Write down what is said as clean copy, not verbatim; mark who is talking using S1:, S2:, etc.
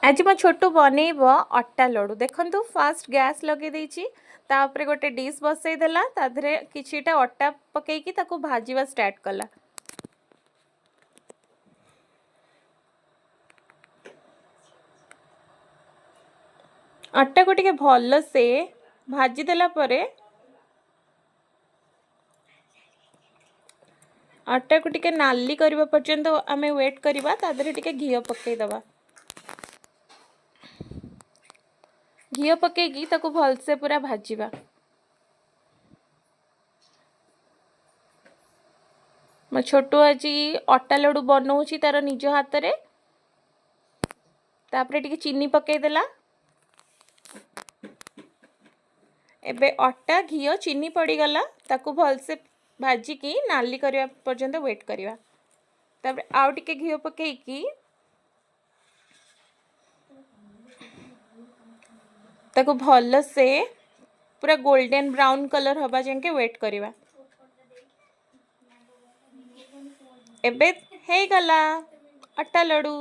S1: ଆଜି ମୋ ଛୋଟୁ ବନେଇବ ଅଟା ଲଡ଼ୁ। ଦେଖନ୍ତୁ, ଫାଷ୍ଟ ଗ୍ୟାସ୍ ଲଗେଇ ଦେଇଛି, ତାପରେ ଗୋଟେ ଡିସ୍ ବସେଇ ଦେଲା, ତା ଦେହରେ କିଛିଟା ଅଟା ପକେଇକି ତାକୁ ଭାଜିବା ଷ୍ଟାର୍ଟ କଲା। ଅଟାକୁ ଟିକେ ଭଲସେ ଭାଜିଦେଲା ପରେ, ଅଟାକୁ ଟିକେ ନାଲି କରିବା ପର୍ଯ୍ୟନ୍ତ ଆମେ ୱେଟ୍ କରିବା। ତା ଦେହରେ ଟିକେ ଘିଅ ପକେଇଦେବା। ଘିଅ ପକେଇକି ତାକୁ ଭଲସେ ପୁରା ଭାଜିବା। ମୋ ଛୋଟୁ ଆଜି ଅଟା ଲଡ଼ୁ ବନଉଛି ତାର ନିଜ ହାତରେ। ତାପରେ ଟିକେ ଚିନି ପକେଇଦେଲା। ଏବେ ଅଟା, ଘିଅ, ଚିନି ପଡ଼ିଗଲା। ତାକୁ ଭଲସେ ଭାଜିକି ନାଲି କରିବା ପର୍ଯ୍ୟନ୍ତ ୱେଟ୍ କରିବା। ତାପରେ ଆଉ ଟିକେ ଘିଅ ପକେଇକି ତାକୁ ଭଲସେ ପୁରା ଗୋଲ୍ଡେନ୍ ବ୍ରାଉନ୍ କଲର୍ ହେବା ଯାଏଁକେ ୱେଟ୍ କରିବା। ଏବେ ହେଇଗଲା ଅଟା ଲଡ଼ୁ।